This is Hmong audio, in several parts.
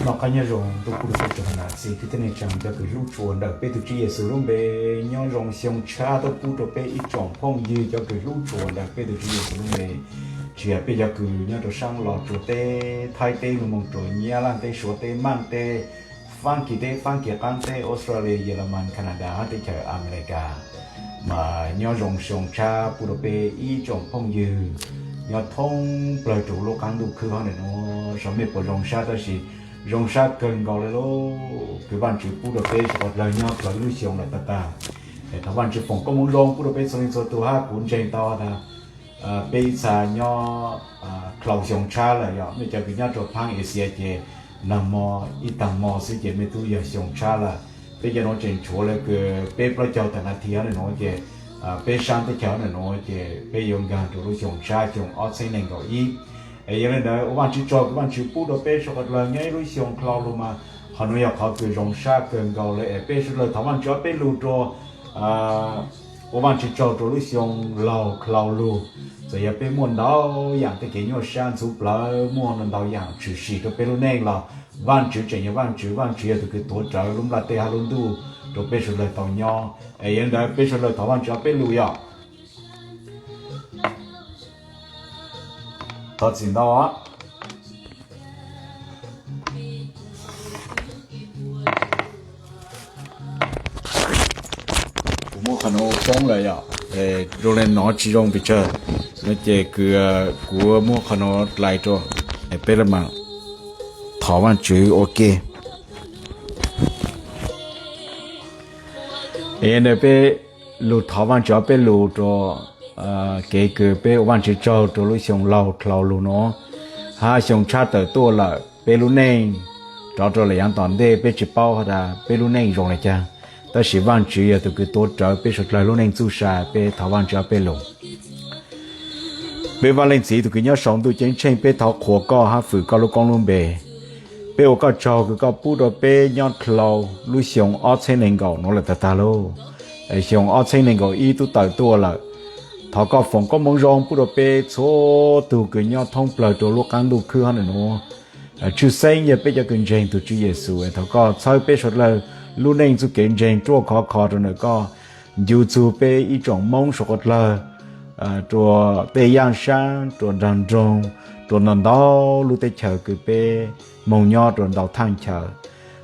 Noj qab nyob zoo tuaj pub rau peb tsoom niam txiv kwv tij neej tsa cov kws hlub tshua ntawm peb tus Tswv Yexus lub npe. Nyob zoo xyoo tshab tuaj pub rau peb ib tsoom phooj ywg cov kws hlub tshua ntawm peb tus Tswv Yexus lub npe. Tsis hais peb cov kws nyob rau sab Los Tsuas teb, Thaib teb, Luj Moos Tsuas, Nyab Laj teb, Suav teb, Maaj teb, Faab Kis teb, Faab Kis qaab teb, Australia, Yelamas, Canada hab teb chaws Amelikas. Mas nyob zoo xyoo tshab pub rau peb ib tsoom phooj ywg nyob thoob plawg rua lub qaab ntuj khwb hab ntawm nuav. Xyov mej puas zoo sab tab sis zoo sab kawg nkaus le lauj, kws Vaajtswv pub rau peb suav dlawg nyob dlhau ib lub xyoo lawm tag tag. Es thov Vaajtswv foom koob hmoov zoo pub rau peb txhua leej txhua tug hab kuv ntseeg tau tas peb ib txha nyob dlhau xyoo tshab lawm. Yog mej cov kws nyob rua phaab Asia ces nag mo ib taag mo xwb ces mej tub yog xyoo tshab lawm. Peb cov nuav tseem tshuav le kws peb plaub caug tawm nas this hab ntawm nuav ces peb saab teb chaws hab ntawm nuav ces peb yuav nkaag rua lub xyoo tshab xyoo ob txheeb neeg nkaum ib. Es yog le ntawd ua Vaajtswv tsaug kws Vaajtswv pub rua peb suav dlawg nyob ib lub xyoo dlhau lug mas qhov nuav yog qhov kws zoo sab kawg nkaus le es peb suav dlawg thov Vaajtswv ob peb lug rua ua Vaajtswv tsaug rua lub xyoo laug dlhau lug. Txawm yog peb muaj ntau yaam tej kev nyuaj sab ntxhuv plawv, muaj ntau yaam tshwm sim rua peb lub neej los Vaajtswv tseem yog Vaajtswv, Vaajtswv yog tug kws tuav rawv lub nplaj teb hab lub ntuj rua peb suav dlawg tau nyob. Es yog le ntawd peb suav dlawg thov Vaajtswv ob peb lug yog. Thov txim ntau. Kuv muab qhov nuav poob lawm yom, zoo le nov tsis zoo pes tsawg, no ces kws kuv muab qhov nuav dlais rua, peb le mas thov Vaajtswv ua ke. Es ntawd peb lug thov Vaajtswv ob peb lug rua kev kws peb ua Vaajtswv tsaug rua lub xyoo laug dlhau lug nuav, hab xyoo tshab tawm tuaj lawm peb lub neej, rov rua lawm yaav tom ntej peb tsis paub has tas peb lub neej zoo le caag, tab sis Vaajtswv yog tug kws tuav rawv peb suav dlawg lub neej txuj sa, peb thov Vaajtswv ob peb lug. Peb Vaaj Leej Txiv tug kws nyob sau ntuj ceeb tsheej, peb thov qhuas koj hab fwm koj lub koob lub npe. Peb ua koj tsaug kws koj pub rua peb nyob dlhau lub xyoo ob txheeb nees nkaum nuav lawm tag tag lauj. Xyoo ob txheeb nees nkaum ib tub tawm tuaj lawm. Thov koj foom koob hmoov zoo pub rua peb txhua tug kws nyob thoob plawg rua lub qaab ntuj khwb hab ntawm nuav. Tshwj xeeb yog peb cov kws ntseeg tug Tswv Yexus, thov koj txhawb peb suav dlawg lub neej txuj kev ntseeg ruaj khov kho rua ntawm koj, ncu txug peb ib tsoom Moob suav dlawg rua tej yaaj sab, rua nraag nroog, rua ntau ntau lub teb chaws kws peb moog nyob rua ntau thaaj chaw.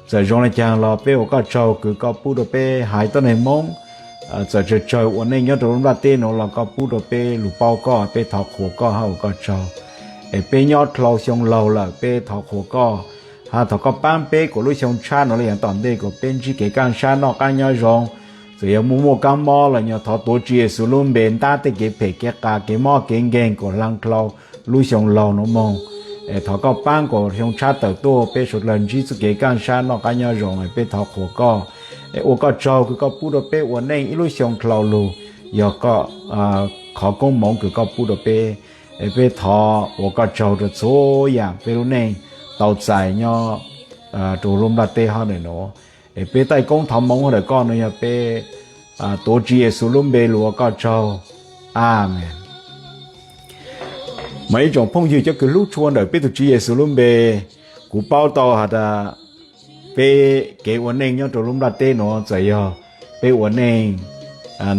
Txawm zoo le caag los peb ua koj tsaug kws koj pub rua peb haiv tuab neeg Moob, txawm tsawg tsawg ua neej nyob rua lub nplaj teb nuav los koj pub rua peb lug paub koj, peb thov qhuas koj hab ua koj tsaug. Es peb nyob dlhau xyoo laug lawm peb thov qhuas koj, hab thov koj paab peb kuas lub xyoo tshab nuav le yaav tom ntej kuas peb ntsib kev kaaj sab noj qab nyob zoo. Txawm yog muaj muaj kaab mob los yog thov tuav Tswv Yexus lub npe ntab tej kev phem kev qas kev mob kev nkeeg kuas hlaang dlhau lub xyoo laug nuav moog. Es thov koj paab kuas xyoo tshab tawm tuaj peb suav dlawg ntsib txuj kev kaaj sab noj qab nyob zoo, peb thov qhuas koj. Es ua koj tsaug kws koj pub rua peb ua neej ib lub xyoo dlhau lug, yog koj qhov koob hmoov kws koj pub rua peb. Es peb thov ua koj tsaug rua txhua yaam peb lub neej tau txais nyob rua lub nplaj teb hab ntawm nuav. Es peb taij koob thov hmoov hab ntawm koj nuav yog peb tuav Tswv Yexus lub npe lug ua koj tsaug. Amees. Mas ib tsoom phooj ywg cov kws hlub tshua ntawm peb tug Tswv Yexus lub npe, kuv paub tau has tas peb kev ua neej nyob rua lub nplaj teb nuav txawm yog peb ua neej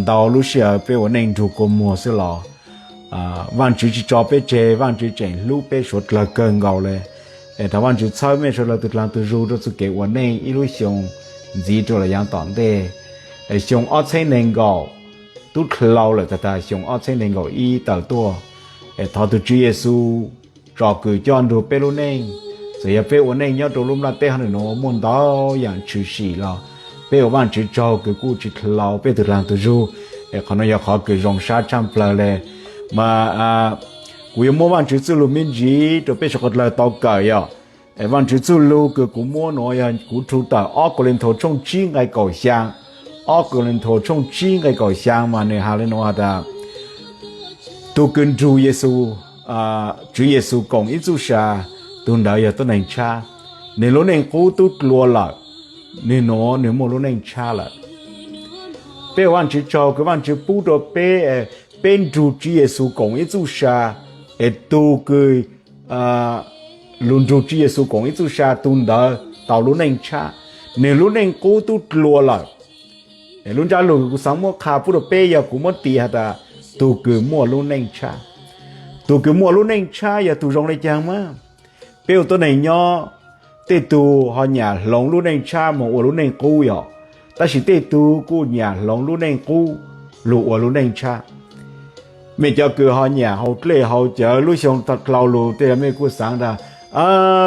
ntau lub sij hawm peb ua neej nrug kua muag xwb los Vaajtswv tsis tso peb tseg, Vaajtswv tseem hlub peb suav dlawg kawg nkaus le. Es thov Vaajtswv txhawb mej suav dlawg tug dlaag tug zug rua txuj kev ua neej ib lub xyoo ntxiv rua lawm yaav tom ntej. Es xyoo ob txheeb nees nkaum tub dlhau lawm tag tag, xyoo ob txheeb nees nkaum ib tawm tuaj. Es thov tug Tswv Yexus tsom kwm coj nrug peb lub neej. Txawm yog peb ua neej nyob rua lub nplaj teb hab ntawm nuav muaj ntau yaam tshwm sim los peb ua Vaajtswv tsaug kws kuj tsis dlhau peb tug dlaag tug zug. Es qhov nuav yog qhov kws zoo sab tshaaj plawg le. Mas kuv yuav muab Vaajtswv txuj lug me ntsis rua peb suav dlawg tau kawm yom. Es Vaajtswv txuj lug kws kuv muab nuav yog kuv rhu tawm ob Kauleethaus tshooj tsib nqai kaum xyaa. Ob Kauleethaus tshooj tsib nqai kaum xyaa mas nwg has le nuav has tas, tug kws nrug Yexus, Tswv Yexus koom ib txuj sa, tug ntawd yog tuab neeg tshab. Nwg lub neej qub tub dlua lawm, nwg nuav nwg muaj lub neej tshab lawm. Peb ua Vaajtswv tsaug kws Vaajtswv pub rua peb, peb nrug Tswv Yexus koom ib txuj sa, es tug kws lug nrug Tswv Yexus koom ib txuj sa, tug ntawd tau lub neej tshab, nwg lub neej qub tub dlua lawm. Lub ntsab lug kuv xaav muab qha pub rua peb yog kuv muab tis has tas tug kws muaj lub neej tshab. Tug kws muaj lub neej tshab yog tug zoo le caag mas? Peb ua tuab neeg nyob, tej tug ho nyam hloov lub neej tshab moog ua lub neej qub yog, tab sis tej tug kuj nyam hloov lub neej qub lug ua lub neej tshab. Mej cov kws ho nyam haus dlej haus cawv lub xyoo dlhau lug tej zag mej kuj xaav tas,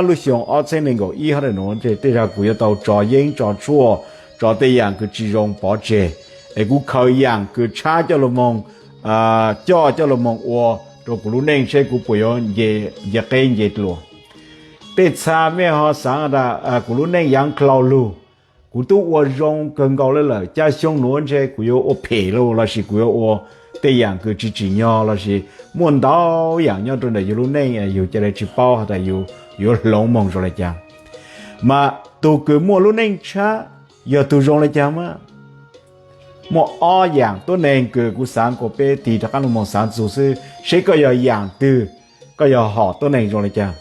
lub xyoo ob txheeb neeg nkaum ib hab nuav tej zag kuv yuav tau tso yeeb tso tshuaj, tso tej yaam kws tsi zoo pov tseg, es kuv khaws yaam kws tshab coj lug moog, coj coj lug moog ua rua kuv lub neej seb kuv puas yuav nce qeb nce dlua. Tej txha mej ho xaav tas kuv lub neej yaav dlhau lug, kuv tub ua zoo kawg nkaus le lawm, ca xyoo nuav ntshe kuv yuav ua phem lug lossis kuv yuav ua tej yaam kws tsi tsim nyog lossis muaj ntau yaam nyob rua ntawm yug lub neej yug ca le tsi paub has tas yug yuav hloov moog zoo le caag. Mas tug kws muaj lub neej tshab yog tug zoo le caag mas? Muaj ob yaam tuab neeg kws kuv xaav kuas peb tig rov qaab lug moog xaav txug xwb seb koj yog yaam twg, koj yog hom tuab neeg zoo le caag.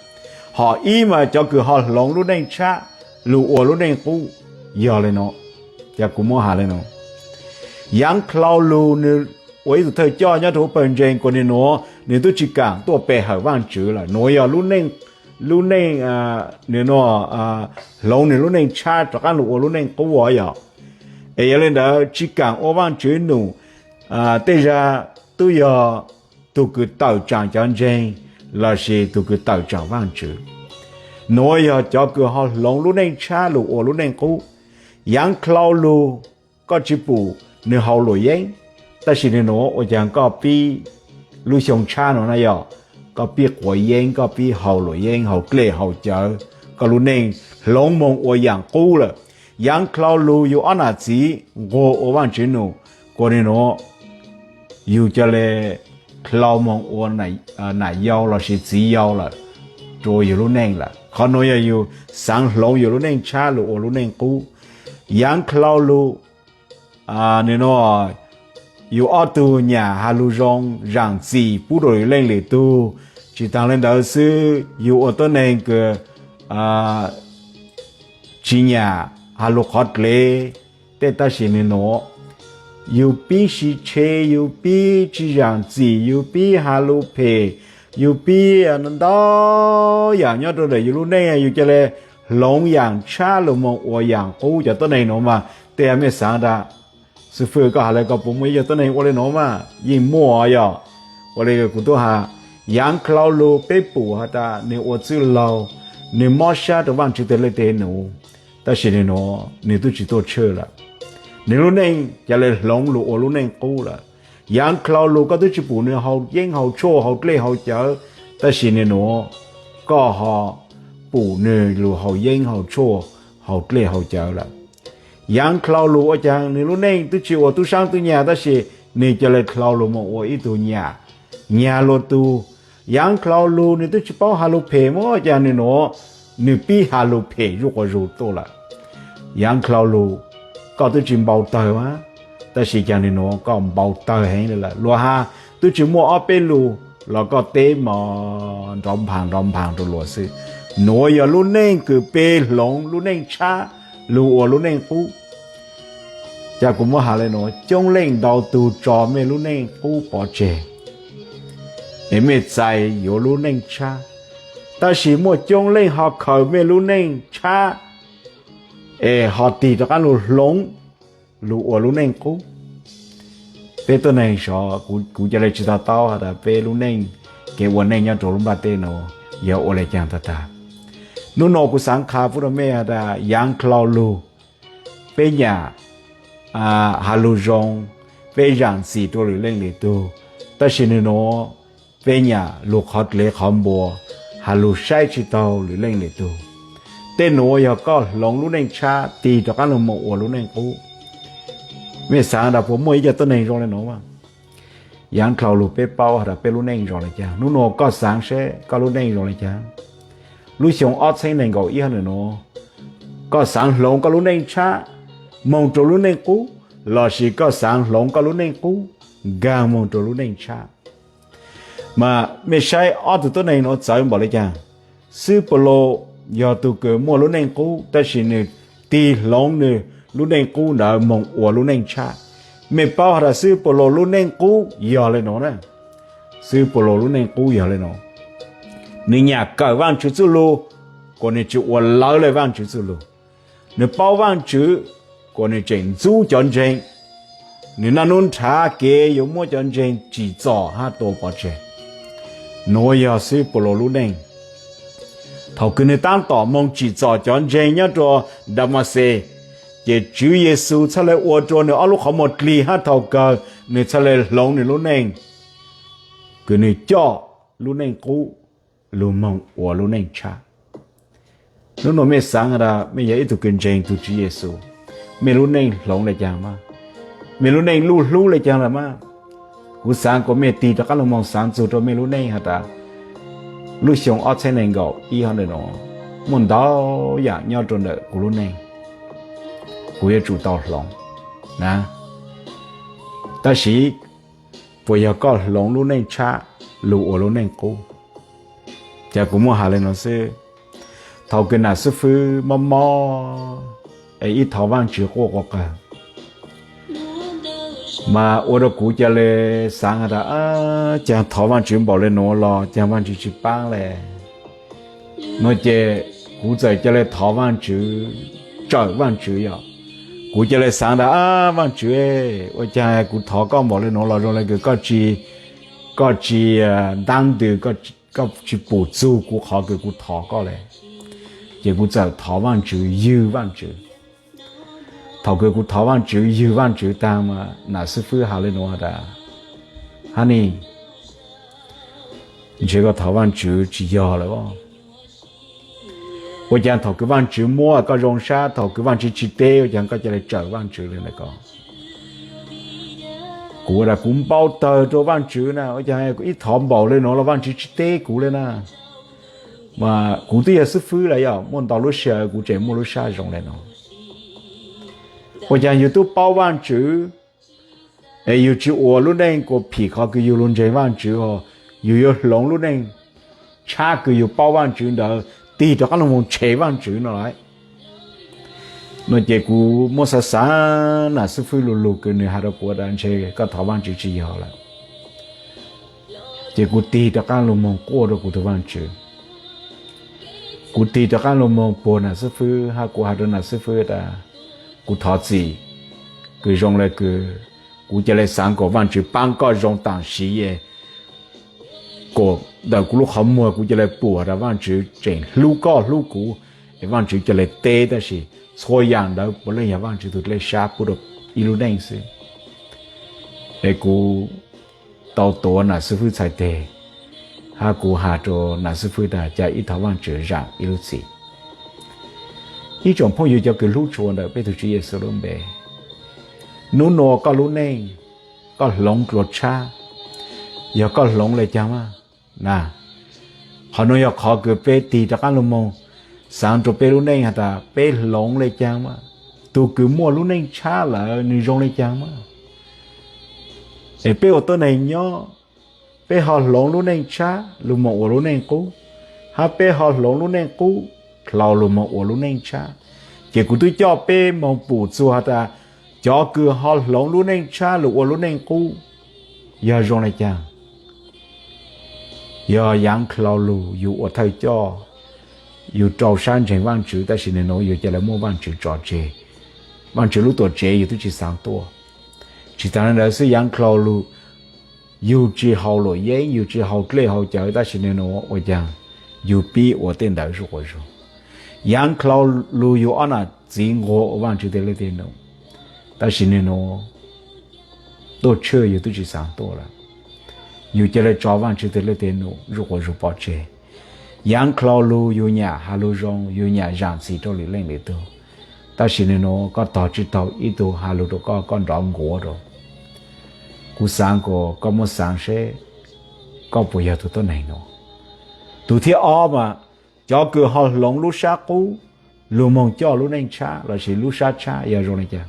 Hom ib mas cov kws ho hloov lub neej tshab lug ua lub neej qub yog le nuav. Yog kuv muab has le nuav, yaav dlhau lug nwg ua ib tug thawj coj nyob rua huv pawg ntseeg kuas nwg nuav nwg tub tsi kaam tuaj pe hawm Vaajtswv lawm, nuav yog lub neej, nwg nuav hloov nwg lub neej tshab rov qaab lug ua lub neej qub yog. Es yog le ntawd tsi kaam ua Vaajtswv num, tej zag tub yog tug kws tawm tsaam cov ntseeg lossis tug kws tawm tsaam Vaajtswv. Nuav yog cov kws ho hloov lub neej tshab lug ua lub neej qub. Yaav dlhau lug koj tsi pum nwg haus luam yeeb, tab sis nwg nuav ua caag koj pib lub xyoo tshab nuav na yog, koj pib quav yeeb, koj pib haus luam yeeb, haus dlej haus cawv, koj lub neej hloov moog ua yaam qub lawm. Yaav dlhau lug yug ob nam txiv nquag ua Vaajtswv num, kuas nwg nuav yug ca le dlhau moog ua nam yau lossis txiv yau lawm rua yug lub neej lawm. Qhov nuav yog yug xaav hloov yug lub neej tshab lug ua lub neej qub. Yaav dlhau lug, nwg nuav yug ob tug nyam has lug zoo, zaam txim pub rua lwm leej lwm tug. Tsi taag le ntawd xwb, yug ua tuab neeg kws tsi nyam has lug qhov dlev tej, tab sis nwg nuav yug pib sib tshe, yug pib tsi zaam txim, yug pib has lug phem, yug pib ntau yaam nyob rua ntawm yug lub neej, yug ca le hloov yaam tshab lug moog ua yaam qub. Cov tuab neeg nuav mas tej mej xaav tas, xib fwb koj has le koj puas muaj ib co tuab neeg ua le nuav mas? Yeej muaj yog. Ua le kuv tub has, yaav dlhau lug peb pum has tas nwg ua txwj laug, nwg mob sab rua Vaajtswv teg leej teg num, tab sis nwg nuav nwg tub tsi tuaj tshwj lawm. Nwg lub neej ca le hloov lug ua lub neej qub lawm. Yaav dlhau lug koj tub tsi pum nwg haus yeeb haus tshuaj haus dlej haus cawv, tab sis nwg nuav koj ho pum nwg lug haus yeeb haus tshuaj haus dlej haus cawv lawm. Yaav dlhau lug ua caag nwg lub neej tub tsi ua tub saab tub nyag, tab sis nwg ca le dlhau lug moog ua ib tug nyam nyag luas tug. Yaav dlhau lug nwg tub tsi paub has lug phem mas ua caag nwg nuav nwg pib has lug phem zuj quas zug tuaj lawm. Yaav dlhau lug koj tub tsi npau tawg mas, tab sis caag nwg nuav koj npau tawg heev le lawm. Luas has tub tsi muaj ob peb lug los koj teb mos nrov nphaag nrov nphaag rua luas xwb. Nuav yog lub neej kws pe hloov lub neej tshab lug ua lub neej qub. Ca kuv muab has le nuav, coob leej ntau tug tso mej lub neej qub pov tseg es mej txais yuav lub neej tshab, tab sis muaj coob leej ho khaws mej lub neej tshab es ho tig rov qaab lug hloov lug ua lub neej qub. Peb tuab neeg sov, kuv ca le tsi to taub has tas peb lub neej, kev ua neej nyob rua lub nplaj teb nuav yog ua le caag tag tag. Nub nua kuv xaav qha pub rua mej has tas yaav dlhau lug peb nyam has lug zoo, peb zaam txim rua lwm leej lwm tug, tab sis nwg nuav peb nyam lug qhov dlev qhov npua, has lug saib tsi taug lwm leej lwm tug. Tej nuav yog koj hloov lub neej tshab tig rov qaab lug moog ua lub neej qub. Mej xaav tas puas muaj ib co tuab neeg zoo le nuav mas? Yaav dlhau lug peb paub has tas peb lub neej zoo le caag. Nub nua koj xaav seb koj lub neej zoo le caag. Lub xyoo ob txheeb neeg nkaum ib hab nuav, koj xaav hloov koj lub neej tshab moog rua lub neej qub, lossis koj xaav hloov koj lub neej qub nkaag moog rua lub neej tshab? Mas mej saib ob tug tuab neeg nuav txawv npaum le caag. Xib Paulus yog tus kws muaj lub neej qub, tab sis nws tig hloov nws lub neej qub ntawd moog ua lub neej tshab. Mej paub has tas Xib Paulus lub neej qub yog le nuav na. Xib Paulus lub neej qub yog le nuav. Nws nyam kawm Vaajtswv txuj lug, kuas nws tsi ua lawv le Vaajtswv txuj lug. Nws paub Vaajtswv, kuas nws tseem ntxub cov ntseeg. Nws naj nub nrhav kev yuav muab cov ntseeg tsim txom hab tua pov tseg. Nuav yog Xib Paulus lub neej. Thaum kws nws taab tom moog tsim txom cov ntseeg nyob rua Damaxes, ces Tswv Yexus txhaj le ua rua nws ob lub qhov muag dlig hab thaum kawg nws txhaj le hloov nws lub neej, kws nws coj lub neej qub lug moog ua lub neej tshab. Nub nua mej xaav has tas mej yog ib tug kws ntseeg tug Tswv Yexus, mej lub neej hloov le caag mas? Mej lub neej luj hlub le caag lawm mas? Kuv xaav kuas mej tig rov qaab lug moog xaav txug rua mej lub neej has tas, lub xyoo ob txheeb nees nkaum ib hov ntawm nuav, muaj ntau yaam nyob rua ntawm kuv lub neej, kuv yuav tsum tau hloov na. Tab sis puas yog koj hloov lub neej tshab lug ua lub neej qub? Ces kuv muaj has le nuav xwb. Thaum kws nam xib fwb mob mob es ib thov Vaajtswv quaj quas qawg, mas ua rua kuv ca le xaav has tas, caag thov Vaajtswv npaum le nuav los caag Vaajtswv tsi paab le. Nuav ces kuv txawm ca le thov Vaajtswv, tsawm Vaajtswv yom. Kuv ca le xaav tas, Vaajtswv, ua caag kuv thov koj npaum le nuav los zoo le kws koj tsi, koj tsi ntaab ntws, koj tsi pum txug kuv qhov kws kuv thov koj le. Ces kuv txawm thov Vaajtswv, ywg Vaajtswv. Thaum kws kuv thov Vaajtswv, ywg Vaajtswv taag mas nam xib fwb has le nuav tas, Honey, ntshe koj thov Vaajtswv tsi yog lawm os. Ua caag thaum kws Vaajtswv muab koj zoo sab, thaum kws Vaajtswv tsi teb, ua caag koj ca le tsawm Vaajtswv le ntawm ko? Kuv ua tas kuv npau tawg rua Vaajtswv na, ua caag ib thov npaum le nuav los Vaajtswv tsi teb kuv le na. Mas kuv twb yog xib fwb lawm yog muaj ntau lub sij hawm kuv tseem muaj lub sab zoo le nuav. Ua caag yug tub paub Vaajtswv es yug tsi ua lub neej kuas phim qhov kws yug lug ntseeg Vaajtswv, yug yuav hloov lub neej tshab kws yug paub Vaajtswv ntawd tig rov qaab lug moog tshev Vaajtswv no lawm. Nuav ces kuv muab xaav xaav nam xib fwb lug lug kws nwg has rua kuv tas ntshe koj thov Vaajtswv tsi yog lawm. Ces kuv tig rov qaab lug moog quaj rua kuv tug Vaajtswv. Kuv tig rov qaab lug moog puag nam xib fwb hab kuv has rua nam xib fwb tas, kuv thov txim, kws zoo le kws kuv ca le xaav kuas Vaajtswv paab koj zoo tam sim es kuas ntawm kuv lub qhov muag kuv ca le pum tas Vaajtswv tseem hlub koj hlub kuv, es Vaajtswv ca le teb, tab sis txhua yaam ntawd puav leej yog Vaajtswv tug dlej sab pub rua ib lub neej xwb. Es kuv tau tuav nam xib fwb txhais teg, hab kuv has rua nam xib fwb tas ca ib thov Vaajtswv zaam ib lub txim. Ib tsoom phooj ywg cov kws hlub tshua ntawm peb tug Tswv Yexus lub npe, nub nua koj lub neej, koj hloov dlua tshab, yog koj hloov le caag mas? Na, qhov nuav yog qhov kws peb tig rov qaab lug moog xaav rua peb lub neej has tas peb hloov le caag mas? Tug kws muaj lub neej tshab lawm nwg zoo le caag mas? Es peb ua tuab neeg nyob, peb ho hloov lub neej tshab lug moog ua lub neej qub, hab peb ho hloov lub neej qub dlhau lug moog ua lub neej tshab. Ces kuv twb coj peb moog pum txug has tas, cov kws ho hloov lub neej tshab lug ua lub neej qub yog zoo le caag? Yog yaav dlhau lug yug ua thawj coj, yug rau sab ntseeg Vaajtswv, tab sis nwg nuav yug ca le muab Vaajtswv tso tseg, Vaajtswv lub tuam tsev yug twb tsi xaav tuaj. Tsi taag le ntawd xwb, yaav dlhau lug yug tsi haus luam yeeb, yug tsi haus dlej haus cawv, tab sis nwg nuav ua caag yug pib ua tej ntawd zuj quas zug. Yaav dlhau lug yug ob nam txiv nquag ua Vaajtswv teg leej teg num, tab sis nwg nuav tuaj tshwj yug twb tsi xaav tuaj lawm. Yug ca le tso Vaajtswv teg leej teg num zuj quas zug pov tseg. Yaav dlhau lug yug nyam has lug zoo, yug nyam zaam txim rau lwm leej lwm tug, tab sis nwg nuav koj tog tsi taug ib tug has lug rua koj, koj nrov nkuav rua. Kuv xaav kuas koj muab xaav seb koj puas yog tug tuab neeg nuav. Tug thib ob mas, cov kws ho hloov lub sab qub lug moog coj lub neej tshab lossis lub sab tshab yog zoo le caag?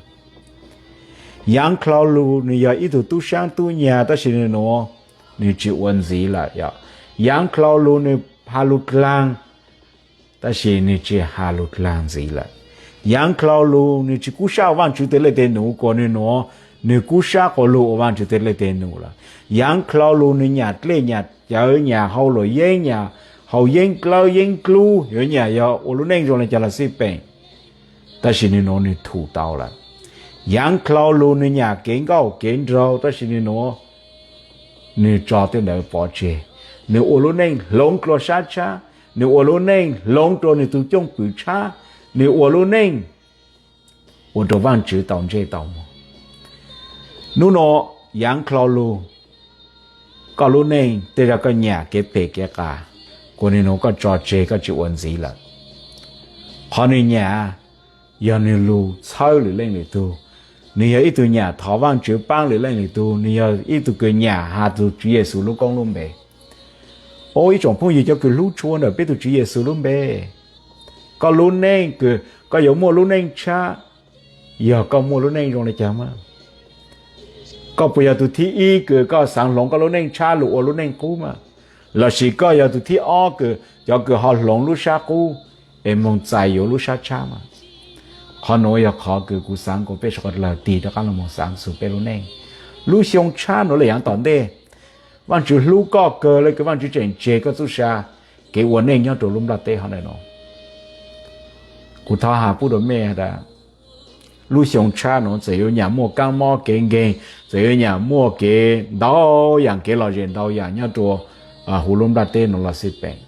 Yaav dlhau lug nwg yog ib tug tub saab tub nyag, tab sis nwg nuav nwg tsi ua ntxiv lawm yog. Yaav dlhau lug nwg has lug dlaag, Tab sis nws tsis has lus dlaag ntxiv lawm. Yaav Dlhau Lug nws tsis kub sab ua Vaajtswv teg leej teg num, kuas nws nuav nws kub sab quas lug ua Vaajtswv teg leej teg num lawm. Yaav Dlhau Lug nws nyam dlej nyam cawv, nyam hau luam yeeb, nyam hau yeeb dlawb yeeb dlub, yuav nyam yog ua lub neej zoo le caag los xij peem, tab sis nws nuav nws thum tau lawm. Yaav Dlhau Lug nws nyam kev nkauj kev nraug, tab sis nws nuav nws tso tej ntawd pov tseg. Nws ua lub neej hloov dlua sab tshab, nws ua lub neej hloov dlua nws tug cwj pwm tshab, nws ua lub neej ua rua Vaajtswv tau ntsej tau muag. Nub nua, Yaav Dlhau Lug, koj lub neej tej zag koj nyam kev phem kev qas, kuas nws nuav koj tso tseg koj tsis ua ntxiv lawm. Qhov nws nyam yog nws lug txhawb lwm leej lwm tug, nws yog ib tug nyam thov Vaajtswv paab lwm leej lwm tug, nws yog ib tug kws nyam has tug Tswv Yexus lub koob lub npe. Au ib tsoom phooj ywg cov kws hlub tshua ntawm peb tug Tswv Yexus lub npe, koj lub neej kws koj yuav muaj lub neej tshab, yog koj muaj lub neej zoo le caag mas? Koj puas yog tug thib ib kws koj xaav hloov koj lub neej tshab lug ua lub neej qub mas? Lossis koj yog tug thib ob kws cov kws ho hloov lub sab qub es moog txais yuav lub sab tshab mas? Qhov nuav yog qhov kws kuv xaav kuas peb suav dlawg tig rov qaab lug moog xaav txug peb lub neej. Lub xyoo tshab nuav le yaav tom ntej, Vaajtswv hlub koj kawg le kws Vaajtswv tseem tseg koj txuj sa kev ua neej nyob rua lub nplaj teb hov ntawm nuav. Kuv thov has pub rua mej tas, lub xyoo tshab nuav txawm yuav nyam muaj kaab mob kev nkeeg, txawm yuav nyam muaj kev ntau yaam kev lom zem ntau yaam nyob rua huv lub nplaj teb nuav los xij peem,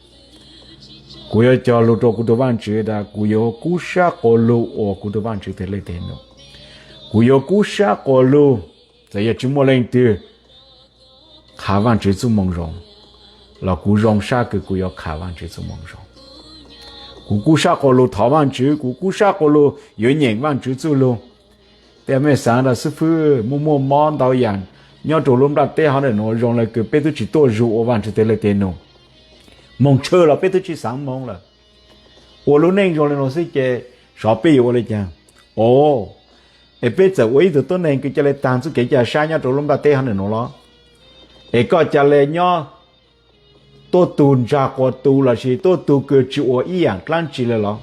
kuv yuav cog lug rua kuv tug Vaajtswv tas kuv yuav kub sab quas lug ua kuv tug Vaajtswv teg leej teg num. Kuv yuav kub sab quas lug, txawm yog tsis muaj leej twg qha Vaajtswv txuj moo zoo los kuv zoo sab kws kuv yuav qha Vaajtswv txuj moo zoo. Kuv kub sab quas lug thov Vaajtswv, kuv kub sab quas lug yuav nyeem Vaajtswv txuj lug. Tej mej xaav tas xib fwb, muaj muaj mob ntau yaam nyob rua lub nplaj teb hov ntawm nuav zoo le kws peb twb tsis tuaj zug ua Vaajtswv teg leej teg num, moog tshwm los peb twb tsis xaav moog lawm. Ua lub neej zoo le nuav xwb ces xyov peb yuav ua le caag. O, es peb txawm ua ib tug tuab neeg kws ca le taag txuj kev ca sab nyob rua lub nplaj teb hov ntawm nuav los? Es koj ca le nyob tuab tug ntsag quas tug lossis tuab tug kws tsis ua ib yaam dlaab tsi le los?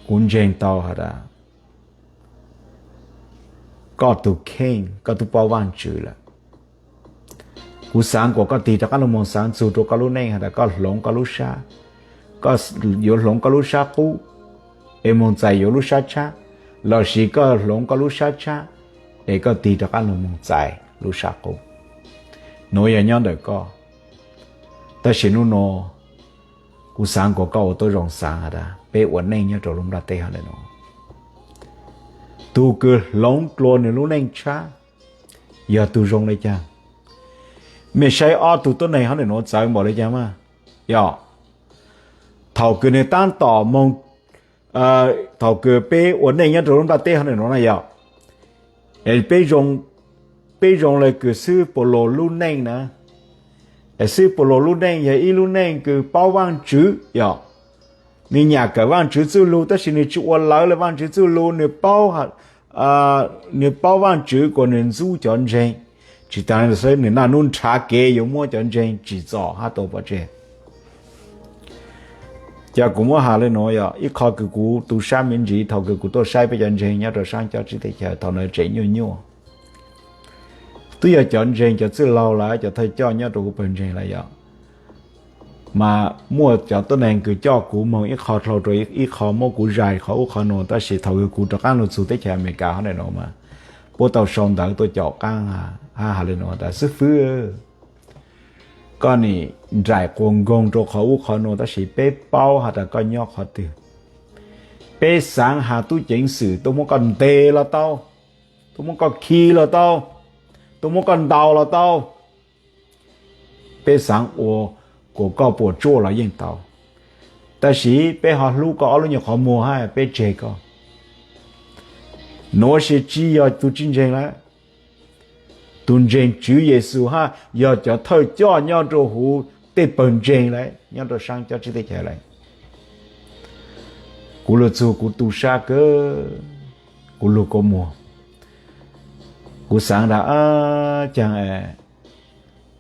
Kuv ntseeg tau has tas koj tug kheej koj tub paub Vaajtswv lawm. Kuv xaav kuas koj tig rov qaab lug moog xaav txug rua koj lub neej has tas koj hloov koj lub sab, koj yuav hloov koj lub sab qub es moog txais yuav lub sab tshab, lossis koj hloov koj lub sab tshab es koj tig rov qaab lug moog txais lub sab qub. Nuav yog nyob ntawm koj. Tab sis nub nua kuv xaav kuas koj ua tuab zoo xaav has tas peb ua neej nyob rua lub nplaj teb hov ntawm nuav, tug kws hloov dlua nwg lub neej tshab yog tug zoo le caag? Mej saib ob tug tuab neeg hov ntawm nuav txawv npaum le caag mas? Yog thaum kws nwg taab tom moog, thaum kws peb ua neej nyob rua lub nplaj teb hov ntawm nuav na yog, peb zoo le kws xib hwb Paulus lub neej na. Xib hwb Paulus lub neej yog ib lub neej kws paub Vaajtswv yog, nwg nyam kawm Vaajtswv txuj lug tab sis nwg tsis ua lawv le Vaajtswv txuj lug. Nwg paub, nwg paub Vaajtswv kuas nwg ntxub cov ntseeg, tsis taag le xwb nwg naj nub nrhav kev yuav muab cov ntseeg tsim txom hab tua pov tseg. Ces kuv muab has le nuav yog ib qho kws kuv tu sab me ntsis thaum kws kuv tuaj saib peb cov ntseeg nyob rua saab cov tsi teb chaws thaum ntawd tseem nyuaj nyuaj. Twb yog cov ntseeg cov txwj laug lawm cov thawj coj nyob rua huv pawg ntseeg lawm yog, mas muaj cov tuab neeg kws coj kuv moog ib qho dlhau rua ib qho muab kuv zais qhov ub qhov nuav tab sis thaum kws kuv rov qaab lug txug teb chaws Amelikas hov ntawm nuav mas puab tau sau ntawv tuaj caum qaab hab has le nuav tas xib fwb, koj nim nraim quas nkoog rua qhov ub qhov nuav tab sis peb paub has tas koj nyob qhov twg. Peb xaav has tub ceev xwm tuaj muab koj ntes los tau, tuaj muab koj khi los tau, tuaj muab koj ntaus los tau. Peb xaav ua kuas koj puam tsuaj los yeej tau, tab sis peb ho hlub koj ob lub nyuag qhov muag hab peb tseg koj. Nuav sis tsi yog tug tsi ntseeg lawm. Tug ntseeg Tswv Yexus hab yog cov thawj coj nyob rua huv tej pawg ntseeg lawm nyob rua saab cov tsi teb chaws lawm. Kuv lug txug kuv tu sab kawg, kuv lug kua muag. Kuv xaav tas caag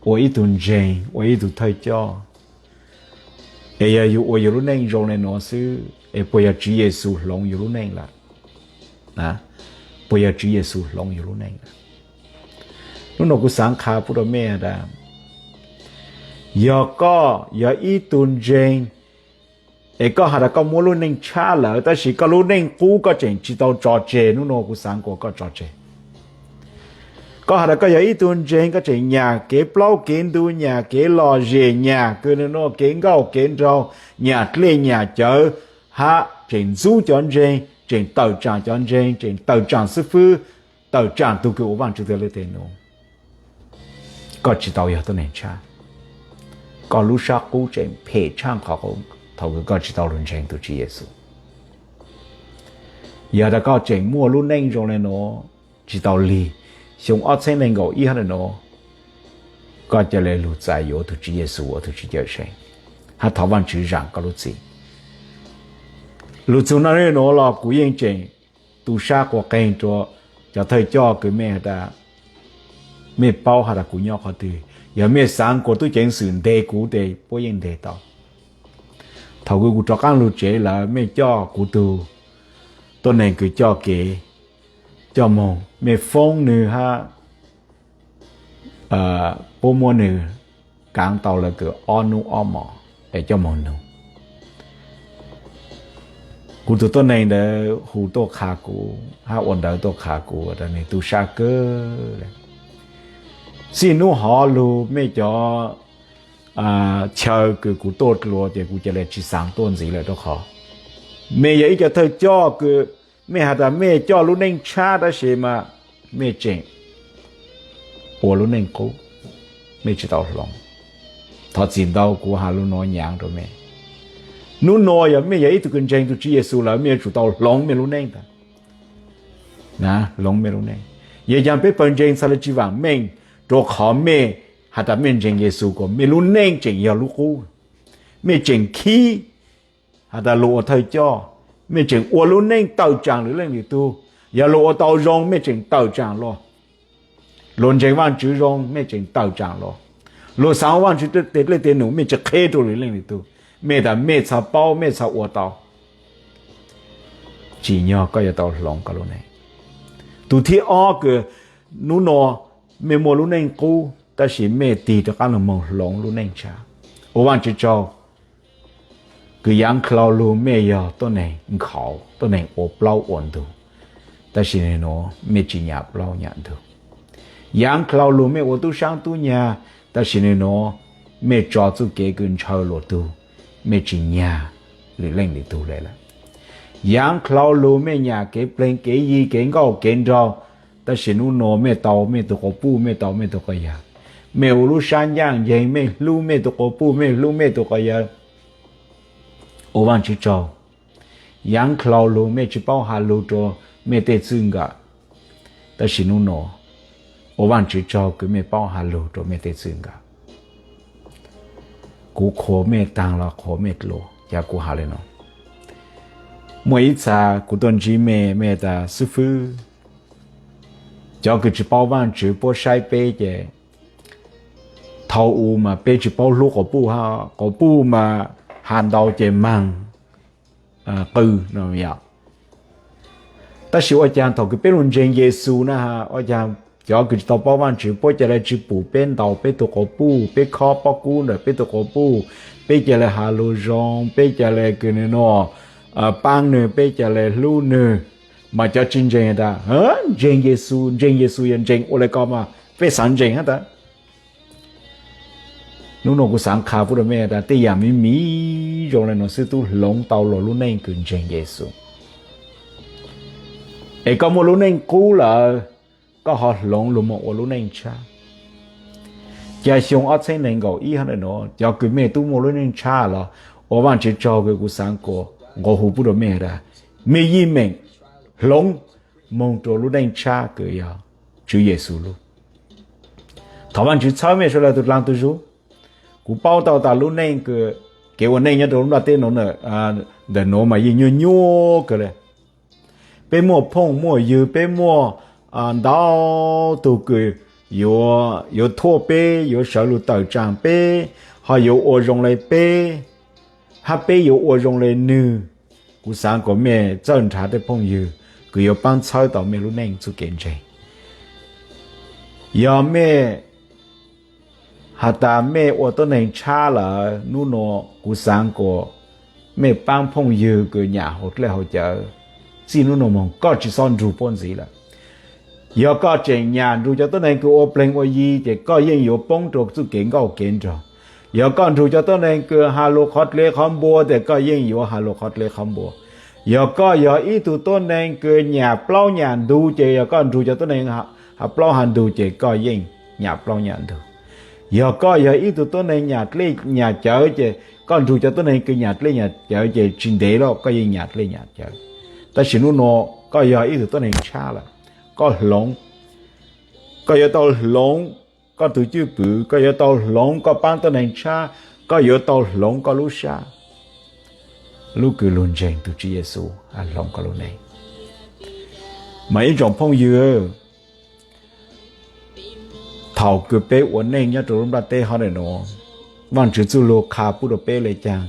ua ib tug ntseeg ua ib tug thawj coj, Es yog yus ua yus lub neej zoo le nuav xwb es puas yog Tswv Yexus hloov yus lub neej lawm? Puas yog Tswv Yexus hloov yus lub neej lawm? Hnub no kuv xaav qha pub rua mej tas, yog koj yog ib tug ntseeg es koj has tas koj muaj lub neej tshab lawm tab sis koj lub neej qub koj tseem tsis tau tso tseg, hnub no kuv xaav kuas koj tso tseg. Koj has tas koj yog ib tug ntseeg, koj tseem nyam kev plaub kev ntug, nyam kev lom zem, nyam kws nwg nuav kev nkauj kev nraug, nyam dlej nyam cawv, hab tseem ntxub cov ntseeg, tseem tawm tsaam cov ntseeg, tseem tawm tsaam xib fwb, tawm tsaam tug kws ua Vaajtswv txhua leej txhua tus. Koj tsis tau yog tuab neeg tshab. Koj lub sab qub tseem phem tshaj qhov qub thaum kws koj tsis tau lug ntseeg tug Tswv Yexus. Yog tas koj tseem muaj lub neej zoo le nuav tsis tau lig, xyoo ob txheeb nees nkaum ib hab le nuav, koj ca le lug txais yuav tug Tswv Yexus ua tug Tswv Cawmseej hab thov Vaajtswv zaam koj lub txim. Lug txug nuav le nuav los kuv yeej tseem tu sab quas qeeg rua cov thawj coj kws mej has tas mej paub has tas kuv nyob qhov twg. Yog mej xaav kuas tub ceev xwm ntes kuv tes puab yeej ntes tau. Thaum kws kuv rov qaab lug tsev lawm mej coj kuv tug tuab neeg kws coj kev, coj moog, mej foob nwg hab puab muab nwg kaav tau lawv kws ob nub ob mos es coj moog nug. Kuv tug tuab neeg ntawd hu tuaj qha kuv hab ua ntawv tuaj qha kuv tas nwg tu sab kawg le. Txij nub hov lug mej cov chaw kws kuv tuaj dlua ces kuv ca le tsi xaav tuaj ntxiv lawm rua qhov mej yog ib cov thawj coj kws mej has tas mej coj lub neej tshab tab sis mas mej tseem ua lub neej qub, mej tsi tau hloov. Thov txim ntau kuv has lug nuav nyaav rua mej. Nub nuav yog mej yog ib tug kws ntseeg tug Tswv Yexus lawm mej yuav tsum tau hloov mej lub neej tas. Hloov mej lub neej. Yog caag peb pawg ntseeg txhad le tsi vaam meej, rua qhov mej has tas mej ntseeg Yexus kuas mej lub neej tseem yog lub qub. Mej tseem khib has tas lug ua thawj coj, mej tseem ua lub neej tawm tsaam lwm leej lwm tug. Yog lug ua tau zoo mej tseem tawm tsaam luas. Lug ntseeg Vaajtswv zoo mej tseem tawm tsaam luas. Lug xaav Vaajtswv tej dlej tej num mej tsi qheb rua lwm leej lwm tug. Mej tas mej txhad paub mej txhad ua tau. Tsim nyog koj yuav tau hloov koj lub neej. Tug thib ob kws nub nuav mej muaj lub neej qub tab sis mej tig rov qaab lug moog hloov lub neej tshab. Ua Vaajtswv tsaug kws yaav dlau lug mej yog tuab neeg nkhaus, tuab neeg ua plaub ua ntug, tab sis nwg nuav mej tsi nyam plaub nyam ntug. Yaav dlau lug mej ua tub saab tub nyag, tab sis nwg nuav mej tso txuj kev kws ntshaw luas tug, mej tsi nyag lwm leej lwm tug le lawm. Yaav dlau lug mej nyam kev pleg kev yi kev nkauj kev nraug, tab sis nub nuav mej tau mej tug quas puj mej tau mej tug quas yawg. Mej ua lub sab ncaaj nceeg mej hlub mej tug quas puj mej hlub mej tug quas yawg. Ua Vaajtswv tsaug. Yaav dlau lug mej tsi paub has lug rua mej tej txwj nkawm, tab sis nub nuav ua Vaajtswv tsaug kws mej paub has lug rua mej tej txwj nkawm. Kuv qhuas mej taag los qhuas mej dlua, yog kuv has le nuav. Muaj ib txha kuv tuaj ntsib mej, mej tas xib fwb, cov kws tsi paub Vaajtswv puab saib peb ces thaus u mas peb tsi paub hlub quas puj, quas puj mas has ntau ces maag qw no. Tab sis ua caag thaum kws peb lug ntseeg Yexus na, ua caag cov kws tsi tau paub Vaajtswv puab ca le tsi pum peb ntaus peb tug quas puj, peb khob pob kub ntawm peb tug quas puj, peb ca le has lug zoo, peb ca le kws nwg nuav paab nwg, peb ca le hlub nwg. Mas cov tsi ntseeg tas, ntseeg Yexus, ntseeg Yexus yog ntseeg ua le ko mas peb xaav ntseeg hab tas. Nub nuav kuv xaav qha pub rua mej tas tej yaam miv miv zoo le nuav xwb tub hloov tau luas lub neej kws ntseeg Yexus. Es koj muaj lub neej qub lawm, koj ho hloov lug moog ua lub neej tshab. Ca xyoo ob txheeb nees nkaum ib hab le nuav cov kws mej tub muaj lub neej tshab los, ua Vaajtswv tsaug kws kuv xaav kuas nqua hu pub rua mej tas, mej yeej meem hloov moog rua lub neej tshab kws yog Tswv Yexus lub. Thov Vaajtswv txhawb mej suav dlawg tug dlaag tug zug. Kuv paub tau tas lub neej kws kev ua neej nyob rua lub nplaj teb nuav, ntawm nuav mas yeej nyuaj nyuaj kawg le. Peb muaj phooj muaj ywg, peb muaj ntau tug kws yuav, yuav thuaj peb, yuav sawv lug tawm tsaam peb, ho yuav ua zoo le peb. hab peb yuav ua zoo le nwg. Kuv xaav kom mej txawj nrhav tej phooj ywg kws yuav paab txhawb tau mej lub neej txuj kev ntseeg. Yog mej has tas mej ua tuab neeg tshab lawm, nub nua kuv xaav kom mej paab phooj ywg kws nyam haus dlej haus cawv, txij nub nua moog koj tsi xob nrug puab ntxiv lawm. Yog koj tseem nyam nrug cov tuab neeg kws ua pleeg ua yi, ces koj yeej yuav poob rua txuj kev nkauj kev nraug. Yog koj nrug cov tuab neeg kws has lug qhov dleb qhov npua, ces koj yeej yuav has lug qhov dleb qhov npua. Yog koj yog ib tug tuab neeg kws nyam plaub nyam ntug, ces yog koj nrug cov tuab neeg has plaub has ntug, ces koj yeej nyam plaub nyam ntug. Yog koj yog ib tug tuab neeg nyam dlej nyam cawv, ces koj nrug cov tuab neeg kws nyam dlej nyam cawv, ces tsi ntev lawm koj yeej nyam dlej nyam cawv. Tab sis nub nua koj yog ib tug tuab neeg tshab lawm, koj hloov, koj yuav tau hloov koj tug cwj pwm, koj yuav tau hloov koj paab tuab neeg tshab, koj yuav tau hloov koj lub sab. Lub kws lug ntseeg tug Tswv Yexus hloov koj lub neej. Mas ib tsoom phooj ywg, thaum kws peb ua neej nyob rua lub nplaj teb hov ntawm nuav, Vaajtswv txuj lug qha pub rua peb le caag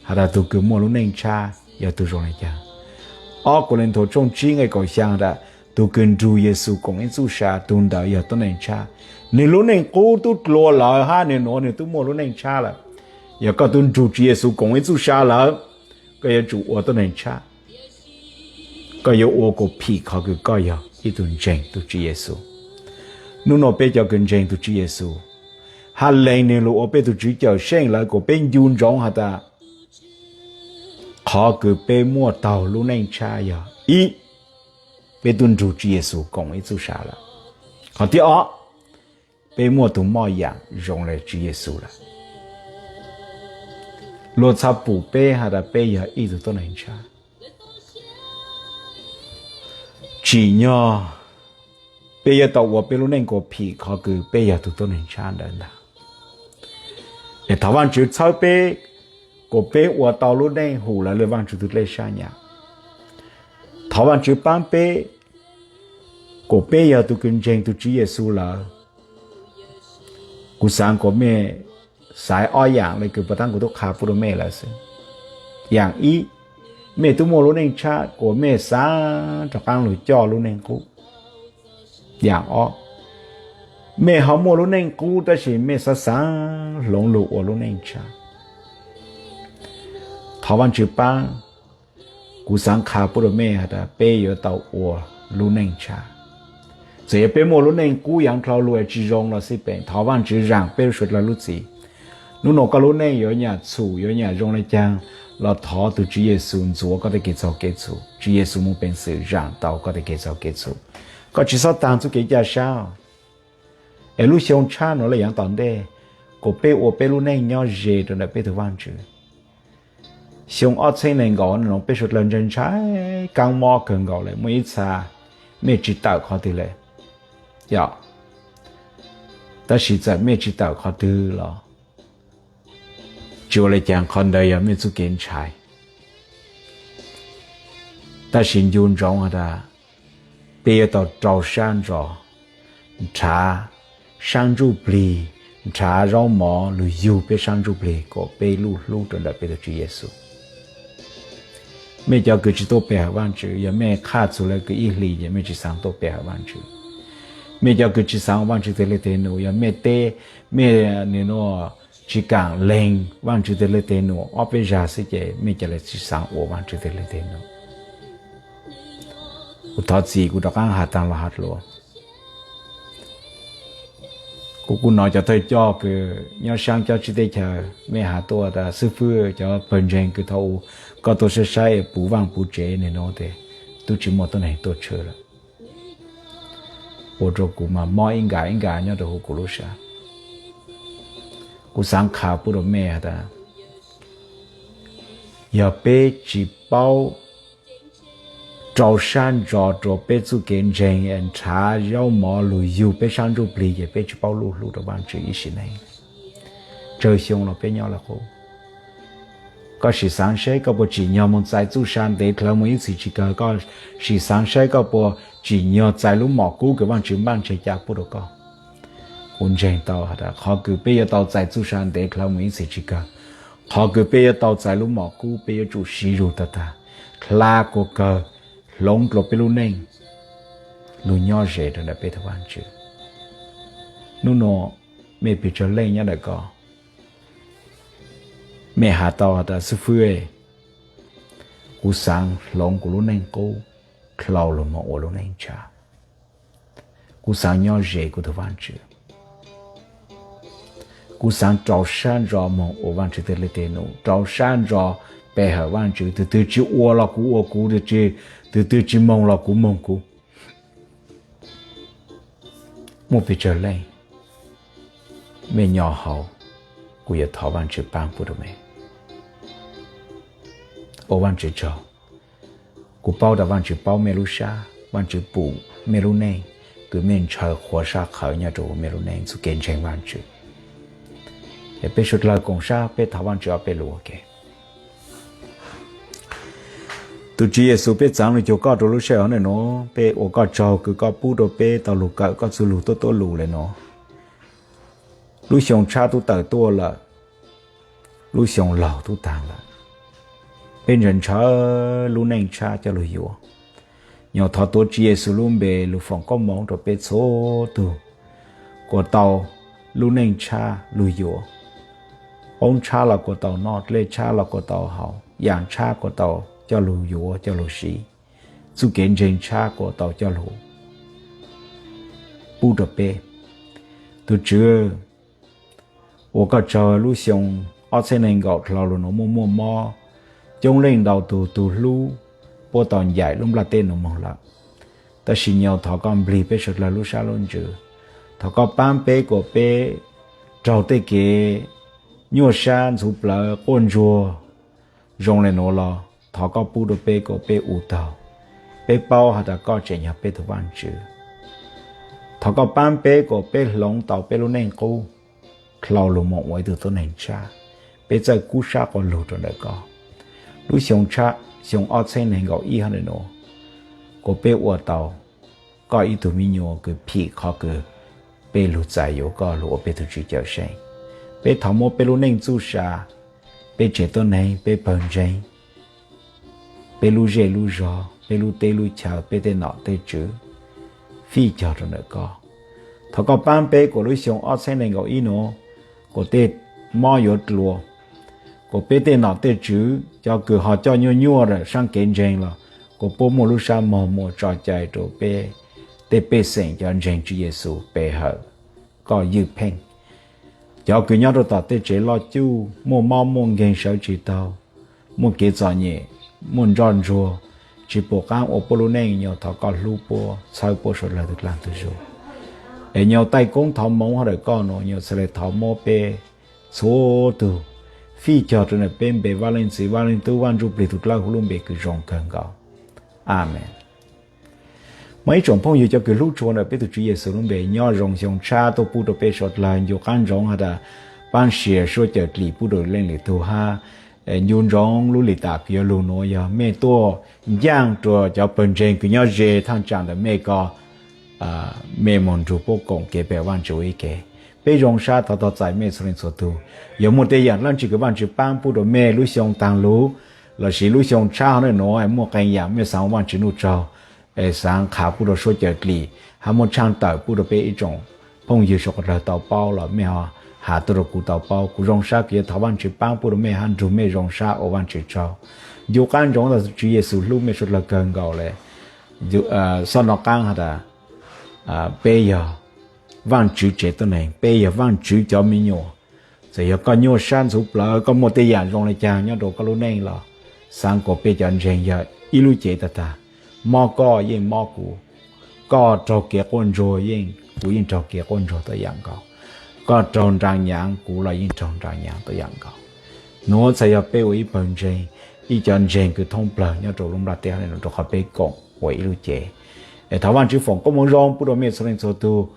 has tas tug kws muaj lub neej tshab yog tug zoo le caag? Ob Kauleethaus tshooj tsib nqe kaum xyaa has tas tug kws nrug Yexus koom ib txuj sa, tug ntawd yog tuab neeg tshab. Nwg lub neej qub tub dlua lawm hab nwg nuav nwg tub muaj lub neej tshab lawm. Yog koj tub nrug Tswv Yexus koom ib txuj sa lawm, koj yuav tsum ua tuab neeg tshab. Koj yuav ua kom phim qhov kws koj yog ib tug ntseeg tug Tswv Yexus. Nub nua peb cov kws ntseeg tug Tswv Yexus, hab lees nwg lug ua peb tug Tswv cawm seej lawm, kom peb ncu ntsoov has tas qhov kws peb muaj taug lub neej tshab yog ib, peb tub nrug Tswv Yexus koom ib txuj sa lawm. Qhov thib ob, peb muaj tug moj yaam zoo le Tswv Yexus lawm. Luag txhaj pum peb has tas peb yog ib tug tuab neeg tshab. Tsim nyog peb yuav tau ua peb lub neej kom phim qhov kws peb yog tug tuab neeg tshab ntawd ntag. Es thov Vaajtswv txhawb peb kom peb ua tau lub neej hum lawv le Vaajtswv tug dlej sab nyam. Thov Vaajtswv paab peb kom peb yog tug kws ntseeg tug Tswv Yexus lawm. Kuv xaav kom mej xaiv ob yaam le kws puag ta kuv tub qha pub rua mej lawm xwb. Yaam ib, mej tub muaj lub neej tshab, kom mej xaav rov qaab lug coj lub neej qub. Yaam ob, mej ho muaj lub neej qub tab sis mej xaav xaav hloov lug ua lub neej tshab. Thov Vaajtswv paab, kuv xaav qha pub rua mej has tas peb yuav tau ua lub neej tshab. Txawm yog peb muaj lub neej qub yaav dlhau lug tsi zoo los xij peem, thov Vaajtswv zaam peb suav dlawg lub txim. Nub nua koj lub neej yuav nyam txhum yuav nyam zoo le caag los thov tug Tswv Yexus ntxuav koj tej kev txhaum kev txhum, Tswv Yexus moog peev xwm zaam tau koj tej kev txhaum kev txhum. Koj tsi xob taag txuj kev ca sab, es lub xyoo tshab nuav le yaav tom ntej, kom peb ua peb lub neej nyob ze rua ntawm peb tug Vaajtswv. Xyoo ob txheeb neeg nkaum nuav peb suav dlawg ntshai ntshai kaab mob kawg nkaus le, muaj ib txha mej tsi tawm qhov twg le, yog, tab sis txawm mej tsi tawm qhov twg los tsi ua le caag, qhov ntawd yog mej txuj kev ntshai. Tab sis ncu ntsoov has tas peb yuav tau rau sab ntso nrhav saab ntsuj plig, nrhav zaub mov lug yug peb saab ntsuj plig kom peb luj hlub rua ntawm peb tug Tswv Yexus. Mej cov kws tsi tuaj pe hawm Vaajtswv, yog mej qhaj txug le kws ib hlis ces mej tsi xaav tuaj pe hawm Vaajtswv. Mej cov kws tsi xaav ua Vaajtswv teg le teg num, yog mej teb, mej nua tsi kaam leeg Vaajtswv teg le teg num ob peb zag xwb ces mej ca le tsi xaav ua Vaajtswv teg le teg num. Kuv thov txim kuv rov qaab has taag los has dlua. Kuv kuj nov cov thawj coj kws nyob saab cob tsib teb chaws mej has tuaj tas xib fwb cov pawg ntseeg kws thaum u koj tuaj saib saib es puv vaaj puv tsev nwg nua tes tub tsi muaj tuab neeg tuaj tshwm lawm. Ua rua kuv mas mob ib nkas ib nkas nyob rua huv kuv lub sab. Kuv xaav qha pub rua mej has tas yog peb tsi paub rau sab ntso rua peb txuj kev ntseeg es nrhav zaub mov lug yug peb saab ntsuj plig ces peb tsi paub luj hlub rua Vaajtswv ib sim neej. Tsawg xyoo los peb nyob le qub. Koj sim xaav saib koj puas tsim nyog moog txais txuj sa ntev dlhawv moog ib txhis tsi kawg, koj sim xaav saib koj puas tsim nyog txais lub mom kub kws Vaajtswv npaaj tseg ca pub rua koj. Kuv ntseeg tau has tas qhov kws peb yuav tau txais txuj sa ntev dlhawv moog ib txhis tsi kawg, Qhov kws peb yuav tau txais lub mom kub, peb yuav tsum siv zug tag tag, hla kua kawg, hloov dlua peb lub neej, lug nyob ze rau ntawm peb tug Vaajtswv. Nub nua, mej pes tsawg leej nyob ntawm ko, mej has tau has tas, Xib fwb, kuv xaav hloov kuv lub neej qub, dlau lug moog ua lub neej ntsha. Kuv xaav nyob ze kuv tug Vaajtswv. Kuv xaav rau sab ntso moog ua Vaajtswv tug le teg num, rau sab ntso pe hawm Vaajtswv. Tug twg tsi ua los kuv ua kuv, tug twg tsi moog los kuv moog kuv. Muaj pes tsawg leej mej nyo hauv, kuv yuav thov Vaajtswv paab pub rau mej. Ua Vaajtswv tsaug, kuv paub tas Vaajtswv paub mej lub sab, Vaajtswv pum mej lub neej, kws mej ntshaw qhuav sab qhawv nyob rau mej lub neej txuj kev ntseeg Vaajtswv. Es peb suav dlawg koom sab peb thov Vaajtswv ob peb lug ua ke. Tug Tswv Yexus, peb txaav lug cuag koj rau lub sij hawm nuav, peb ua koj tsaug kws koj pub rau peb tau lug kawm koj txuj lug tuab tuab lug le nuav. Lub xyoo tshab tub tawm tuaj lawm, lub xyoo laug tub taag lawm. Peb ntshaw ntshaw lub neej tshab coj lug yuav. Nyuas thov tuav Tswv Yexus lub npe lug foom koob moov rau peb txhua tug, kuas tau lub neej tshab lug yuav. Qoob tshab los kuas tau noj, dlej tshab los kuas tau haus, yaam tshab kuas tau coj lug yuav coj lug siv, txuj kev ntseeg tshab kuas tau coj lug pub rau peb. Tug Tswv, ua koj tsaug, lub xyoo ob txheeb neeg nkaum dlhau lug nuav muaj muaj mob, coob leej ntau tug tug hlub puab tau ncaim lub nplaj teb nuav moog lawm. Tab sis nyuas thov koj nplig peb suav dlawg lub sab lub ntsws, thov koj paab peb kuas peb raug tej kev nyuaj sab ntxhuv plawv quaj ntsuag zoo le nuav los thov koj pub rau peb kuas peb u taug, peb paub has tas koj tseem yog peb tug Vaajtswv. Thov koj paab peb kuas peb hloov tau peb lub neej qub, dlau lug moog ua ib tug tuab neeg tshab, peb txawj kub sab quas lug rau ntawm koj. Lub xyoo tshab, xyoo ob txheeb neeg nkaum ib hab le nuav, kuas peb ua tau koj ib tug me nyuam kws phim qhov kws peb lug txais yuav koj lug ua peb tug Tswv Cawmseej. Peb thov muab peb lub neej txuj sa, peb tsev tuab neeg, peb pawg ntseeg, peb lub zej lub zog, peb lub teb lub chaw, peb tej nom tej tswv fij cog rau ntawm koj. Thov koj paab peb kuas lub xyoo ob txheeb neeg nkaum ib nuav, kuas tej mob yuav dlua, kuas peb tej nom tej tswv cov kws ho coj nyuaj nyuaj saab kev ntseeg los kuas puab muaj lub sab moog muas tso cai rau peb tej pej xeem cov ntseeg Tswv Yexus pe hawm koj ywj pheej. Cov kws nyob rau tom tej tsev loj cuj muaj mob muaj nkeeg sawv tsis taug, muaj kev txom nyem, muaj ntsoj ntsuag, tsis pum qaab ua puab lub neej, nyuas thov koj hlub puab, txhawb puab suav dlawg tug dlaag tug zug. Es nyuas taij koob thov moov hab dawm koj nuav, nyuas txhad le thov muab peb txhua tug fij cog rau ntawm peb npe Vaaj Leej Txiv, Vaaj Leej Tub, Vaaj Ntsujplig tug dlawb huv lub npe kws zoo kawg nkaus. Amees. Muaj ib tsoom phooj ywg cov kws hlub tshua ntawm peb tug Tswv Yexus lub npe, nyob zoo xyoo tshab tuaj pub rau peb suav dlawg. Ncu qaab ntsoov has tas paab sia suab cawm dlim pub rau leej lwm tug hab. Ncu ntsoov lub lim tam kws yuav lug nuav yog mej tuaj ncaaj rua cov pawg ntseeg kws nyob ze thaaj tsaam ntawm mej ko, mej moog nrug puab koom kev pe Vaajtswv ua ib ke. Peb zoo sab thov tau txais mej txhua leej txhua tug. Yog muaj tej yaam dlaab tsi kws Vaajtswv paab pub rau mej lub xyoo taag lug, lossis lub xyoo tshab hov nuav muaj qee yaam mej xaav ua Vaajtswv nuj tsaug, es xaav qha pub rau suab cawm dlim, hab muaj tshaaj tawm pub rau peb ib tsoom phooj ywg suav dlawg tau paub los mej ho has tuaj rau kuv tau paub. Kuv zoo sab kws yuav thov Vaajtswv paab pub rau mej hab nrug mej zoo sab ua Vaajtswv tsaug. Ncu qaab ntsoov tas Tswv Yexus hlub mej suav dlawg kawg nkaus le. Xob nov qaab has tas peb yog Vaajtswv tsev tuab neeg, peb yog Vaajtswv cov me nyuam. Txawm yog koj nyuaj sab ntxhuv plawv, koj muaj tej yaam zoo le caag nyob rau koj lub neej los xaav kuas peb cov ntseeg yog ib lub cev tag tag. Mob koj yeej mob kuv, koj raug kev quaj ntsuag yeej, kuv yeej raug kev quaj ntsuag tuab yaam nkaus, koj raug nraa nyaav kuv los yeej raug nraa nyaav tuab yaam nkaus. Nuav txhad yog peb ua ib pawg ntseeg, ib cov ntseeg kws thoob plawg nyob rau lub nplaj teb hab le nuav rua qhov peb koom ua ib lub cev. Es thov Vaajtswv foom koob moov zoo pub rau mej txhua leej txhua tug.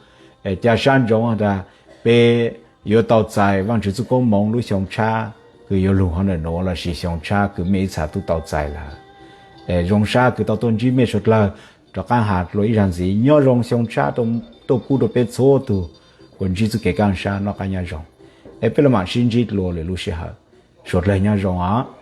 Es ca sab ntsoov has tas peb yuav tau txais Vaajtswv txuj koob moov lub xyoo tshab kws yuav lug hov ntawm nuav lossis xyoo tshab kws mej ib txha tub tau txais lawm. Es zoo sab kws tau tuaj ntsib mej suav dlawg, rov qaab has dlua ib zag ntxiv, nyob zoo xyoo tshab tuaj pub rau peb txhua tug, kuas ntsib txuj kev kaaj sab noj qaab nyob zoo. Es peb lug maam sib ntsib dlua lwm lub sij hawm. Suav dlawg nyob zoo os.